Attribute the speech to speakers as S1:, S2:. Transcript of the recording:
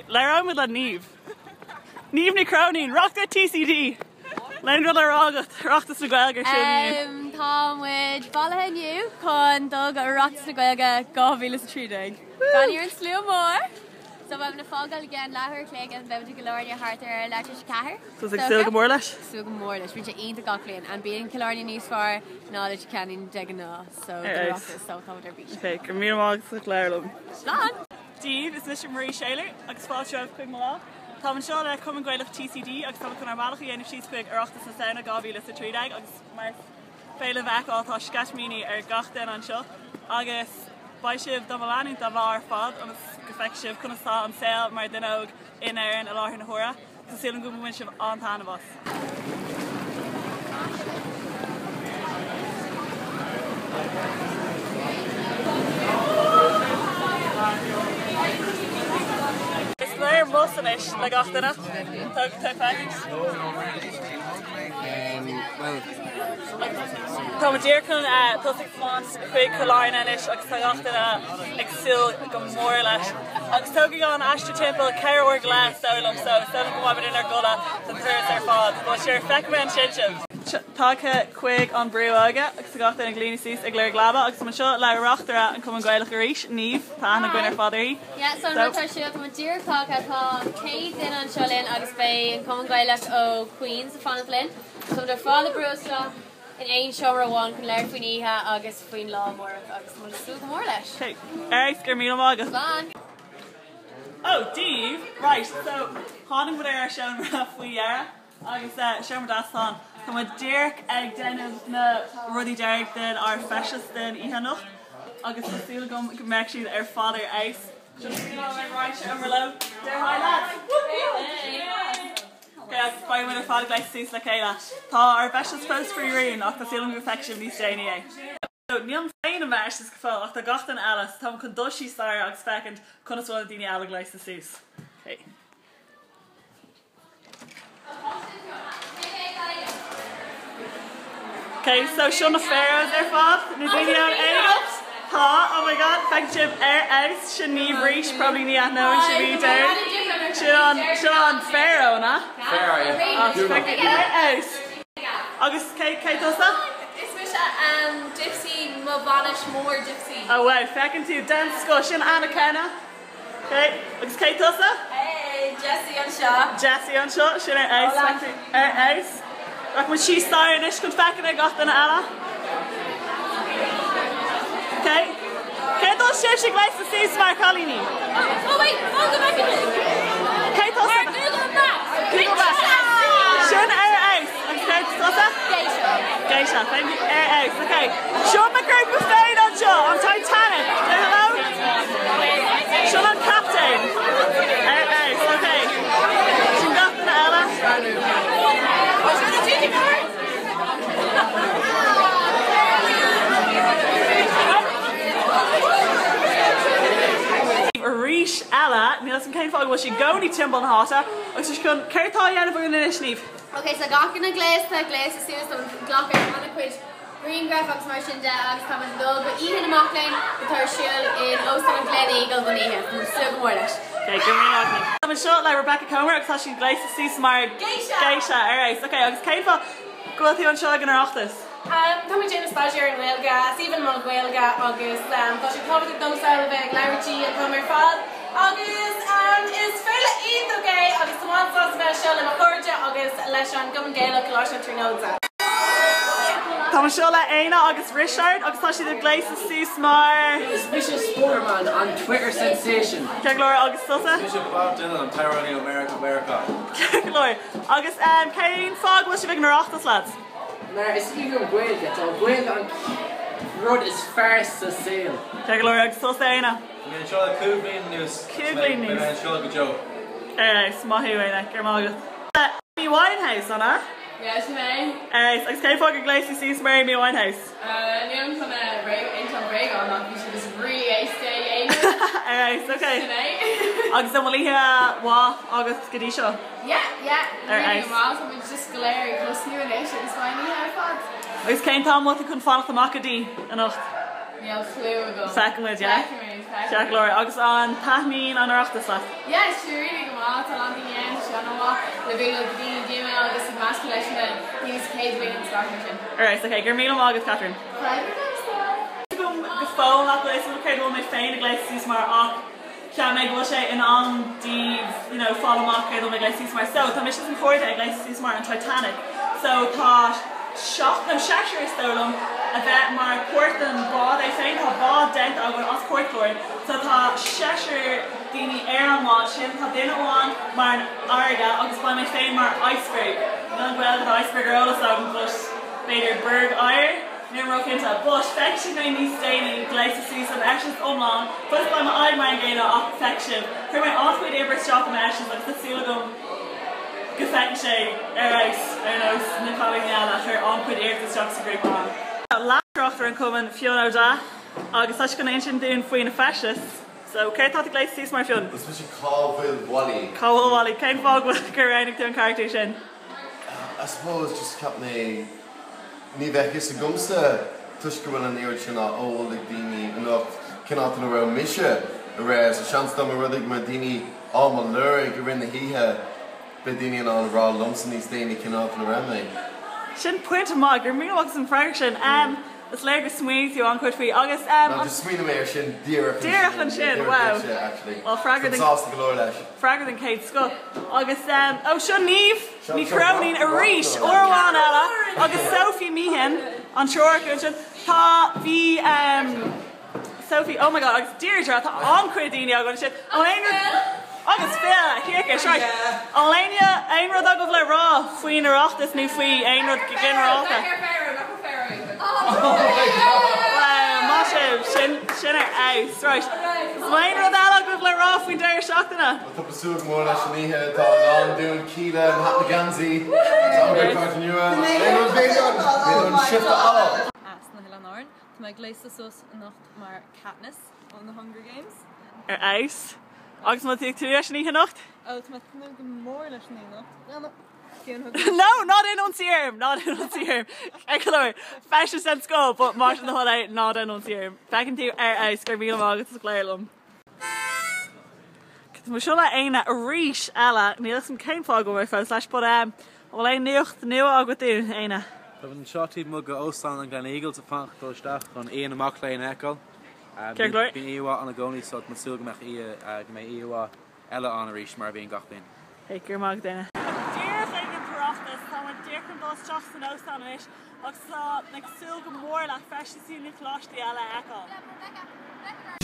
S1: Labhróidh muid le Niamh. Niamh Ní Chróinín, Reachtaire TCD! Aon rud le rá agat, Oireachtas na Gaeilge ar siúl inniu.
S2: Tá muid bailithe inniu chun dul go Oireachtas na Gaeilge 2013. Breathnaigh ar an slua mór! So beidh muid ag fágáil i gceann leathuair a chloig agus beidh muid i gCill Airne thart ar leathuair tar éis a ceathair.
S1: Tá tú ag súil go mór leis?
S2: Súil go mór leis. Bíonn sé iontach gach bliain and bíonn Cill Airne níos fearr ná Leitir Ceanainn de ghnáth so don Oireachtas so tá muid ar bís.
S1: Ok, go raibh míle maith agat as ucht labhairt liom.
S2: Slán!
S1: Dia daoibh, is mise Marie Shaylor agus fáilte romhaibh chuig mo lá. Táim anseo le Cumann Gaelach TCD agus táimid chun ár mbealach a dhéanamh síos chuig Oireachtas na Samhna 2013 agus mar is féidir libh a fheiceáil tá sceitimíní ar gach duine anseo agus beidh sibh do mo leanúint an lá ar fad ionas go bhfeicfidh sibh conas tá an saol mar duine óg in Éirinn i láthair na huaire. Tá súil agam go mbainfidh sibh an-taitneamh as. Is léir bus anois le gach duine. Tá tá féachaint. Tá muid díreach chun tosú ag tiomáint chuig Cill Airne anois agus tá gach duine ag súil go mór leis. Agus tógfaidh an aistear timpeall 4 uair go leith is dóigh liom so is dóigh liom go mbeidh muid inár gcodladh don turas ar fad. But sure, feicfidh mé ansin sibh. Tagtha chuig an Brú Óige agus tá gach duine ag líonadh suas ag lorg leaba agus tá muid anseo le reachtaire an Chumann Gaelach arís, Niamh, tá aithne againn ar fad uirthi.
S2: Yeah, so an rud atá ar siúl, tá muid díreach tagtha, tá 100 duine anseo linn agus beidh an Cumann Gaelach ó Queens ag fanacht linn. Tá muid ar fad ag brú isteach in aon seomra amháin chun labhairt faoin oíche agus faoin lá amárach agus tá muid ag súil go mór leis.
S1: Okay, alright, go raibh míle maith agat.
S2: Slán!
S1: Oh, Dia daoibh! Right, so tháinig muid ar ár seomra faoi dheireadh agus seomra deas atá ann. Tá muid díreach ag déanamh na rudaí deiridh den ár feisteas den oíche anocht agus tá súil agam go mbeidh siad ar fad ar fheabhas. Seo ag roinnt seomra leo. Say hi lads! Ok, agus beidh muid ar fad gléasta suas le chéile. Tá ár bhfeisteas fós faoi rún ach tá súil agam go bhfeicfidh sibh níos déanaí é. Nílim féin i m'fheisteas go fóill ach tá gach duine eile so táim chun dul síos staighre agus féachaint conas bhfuil na daoine eile gléasta suas. Ok. Ok, so seo na Pharaohs ar fad, na daoine ón Éigipt. Tá, oh my god, feiceann sibh ar fheabhas, sin Niamh Rís, probably ní aithneoidh sibh í déarfainn. Sin an, sin an Pharaoh, an ea?
S3: Pharaoh, yeah.
S1: Ah, feiceann ar fheabhas. Agus cé, cé tusa?
S4: Is mise Gypsy, mo bhainis mór Gypsy.
S1: Oh wow, feiceann tú den scoth, sin Anna Kenna. Ok, agus cé tusa?
S4: Hey, Jessie anseo.
S1: Jessie anseo, sin ar fheabhas, ar fheabhas. Rachaidh muid síos staighre anois chun féachaint ar gach duine eile. Ok, cén dóigh sibhse gléasta suas mar chailíní?
S4: Oh wait, fág go bhfeicfidh tú.
S1: Cé tusa?
S4: Mar Google Maps.
S1: Google Maps. Sin ar fheabhas. Agus cé tusa?
S4: Geisha.
S1: Geisha, thank you. Ar fheabhas, ok. Seo mo ghrúpa féin anseo, an Titanic. Say hello. Seo an captain. Ar fheabhas, ok. Sin gach duine eile. Arís eile, níl a fhios agam cén fáth go bhfuil sí i gcónaí timpeall na háite, agus chun, céard tá á dhéanamh againn anois, Niamh?
S2: Ok so gach duine gléasta, gléasta suas don ghlacadh an-chuid grianghraf agus mar sin de agus tá muid ag dul go Oíche na Mac Léinn atá ar siúl in Óstán an Gleneagle don oíche. Tá muid ag súil go mór leis.
S1: Ok, go raibh míle maith agat. Tá muid anseo le Rebecca Comer agus tá sí gléasta suas mar
S4: Geisha!
S1: Geisha, alright. Ok, agus cén fáth go bhfuil tú anseo ag an Oireachtas?
S4: Tá mé ag déanamh staidéar ar an nGaeilge, is aoibhinn liom an Ghaeilge agus tá sé tábhachtach domsa a bheith ag labhairt í an t-am ar fad agus is féile iontach é agus tá mé an-sásta bheith anseo le mo chairde agus leis an gCumann Gaelach Coláiste na Tríonóide.
S1: Tá muid anseo le Éanna agus Richard agus tá siad ag gléasadh suas mar.
S3: Is mise Spiderman, an Twitter sensation.
S1: Ceart go leor agus tusa?
S5: Is mise Bob Dylan, an t-amhránaí ó Meiriceá Meiriceá.
S1: Ceart go leor. Agus cén fáth go bhfuil sibh ag an Oireachtas lads?
S3: Mar is aoibhinn liom Gaeilge, tá Gaeilge an rud is fearr sa saol.
S1: Ceart go leor agus tusa Éanna?
S5: Bhí mé anseo le 5 bliain anuas
S1: 5 bliain
S5: beidh mé
S1: anuas.
S5: anseo go deo.
S1: Alright, maith thú Éanna, go raibh maith agat. Amy Winehouse, an ea?
S4: Yeah, sin é.
S1: Alright, agus cén fáth gur ghléas tú suas mar Amy Winehouse?
S4: Nílim chun intreáil bréagán ach bhí sé just rí-éasca a dhéanamh.
S1: Alright, okay.
S4: Sin é.
S1: Agus an bhfuil oíche mhaith agat go dtí seo?
S4: Yeah, yeah,
S1: Ar
S4: really
S1: fheabhas.
S4: maith, tá muid just go léir ag tosnú anois agus beidh an oíche ar fad.
S1: Agus cén t-am bhfuil tú chun fanacht amach go dtí anocht?
S6: Níl clue agam.
S1: Feicfidh muid, yeah?
S6: Feicfidh muid, feicfidh
S1: Ceart go leor. Agus an taitníonn an Oireachtas leat?
S6: Yeah, tá sé really go maith, tá a lán daoine ann, tá sé an-mhaith le bualadh le daoine nua agus ag meascadh leis na daoine sa chéad bhliain agus gach mar sin.
S1: Alright, ok, go raibh míle maith agat Catherine.
S6: Fáilte agamsa!
S1: Agam go fóill nach bhfuil a fhios agam céard a bhfuil mé féin ag gléasadh suas mar ach cheap mé go bhfuil sé in am daoibh you know fáil amach céard a bhfuil mé ag gléasadh suas mar. So tá mise is mo chairde ag gléasadh suas mar an Titanic so tá seacht nó seisear is dóigh liom a bheith mar páirt den bád é féin tá bád déanta againn as cairtchlár so tá seisear daoine ar an mbád sin tá duine amháin mar an fharraige agus beidh mé féin mar iceberg níl an Ghaeilge do iceberg ar eolas agam but b'fhéidir berg oighir nílim róchinnte but feicfidh sibh mé níos déanaí gléasta suas san fheisteas iomlán fós beidh m'aghaidh mar an gcéanna ach feicfidh sibh chuir mé an-chuid oibre isteach i m'fheisteas agus tá súil agam go bhfeicfidh sé ar fheabhas ar nós na cailíní eile a chuir an-chuid iarracht isteach sa ghrúpa an. Leas-Thráchtaire an Chumainn, Fionn Ó Deá, agus tá sé chun insint dúinn faoi na feistis. So, céard tá tú gléasta suas mar, Fionn?
S7: Is mise Cá bhfuil Wally?
S1: Cá bhfuil Wally? Cén fáth go bhfuil gur roghnaigh tú an carachtar sin?
S7: I suppose just cheap mé ní bheadh fhios agamsa toisc go bhfuil an oiread sin á ól ag daoine anocht cén áit ina raibh mise aréir so seans dá mba rud é go mbeadh daoine á mo lorg i rith na hoíche beidh daoine in ann a rá liomsa níos déanaí cén áit ina raibh mé.
S1: Sin pointe maith, go raibh míle maith agat as an bhfreagra sin. Is léir gur smaoinigh tú an-chuid faoi agus.
S7: No, just smaoinigh mé air sin díreach ansin.
S1: Díreach ansin, wow.
S7: Well, freagra den. Sásta go leor leis.
S1: Freagra den chéad scoth. Agus, ó, seo Niamh Ní Chróinín arís, uair amháin eile, agus Sophie Meehan, an triúr acu ansin. Tá, bhí, Sophie, oh my god, agus Deirdre, tá an-chuid daoine againn ansin. An aon rud, agus Phil, a thiarcais, right. An aon rud agaibh le rá faoin Oireachtas nó faoi aon rud go ginearálta? Wow, maith sibh, sin, sin ar fheabhas, right. An aon rud eile agaibh le rá faoin deireadh seachtaine?
S7: Tá ag súil go mór leis an oíche, tá i ndán dúinn, Kíla, Mahatma Gandhi, Tá nua, aon rud b'fhéidir an shift a fháil.
S8: As na hOileáin Árann. Tá mé gléasta suas anocht mar Katniss ó na Hunger Games.
S1: Ar fheabhas. Agus an bhfuil tú ag tnúth leis an oíche anocht?
S8: Ó, tá mé ag tnúth go mór leis an oíche anocht.
S1: No, ná déan ionsaí orm! Ná déan ionsaí orm! Ceart go leor, feisteas den scoth, but más é do thoil é, ná déan ionsaí orm. Feiceann tú ar fheabhas, go raibh míle maith agat as labhairt liom. Tá mé seo le Éanna arís eile, níl a fhios agam cén fáth go bhfuil mé fós leis, but um, an bhfuil aon nuacht nua agat dúinn, Éanna?
S5: Tá muid anseo taobh amuigh de Óstán an Gleneagles ag fanacht dul isteach chun aíonna mac léinn a fheiceáil.
S1: Ceart go leor.
S5: Bíonn oíche mhaith ann i gcónaí so tá muid ag súil go mbeadh oíche, go mbeidh oíche mhaith eile ann arís mar a bhíonn gach bliain.
S1: Hey, go raibh maith agat, Éanna. Díreach ag an tOireachtas, tá muid díreach chun dul isteach san óstán anois agus tá mé ag súil go mór le feistis na coláistí eile a fheiceáil.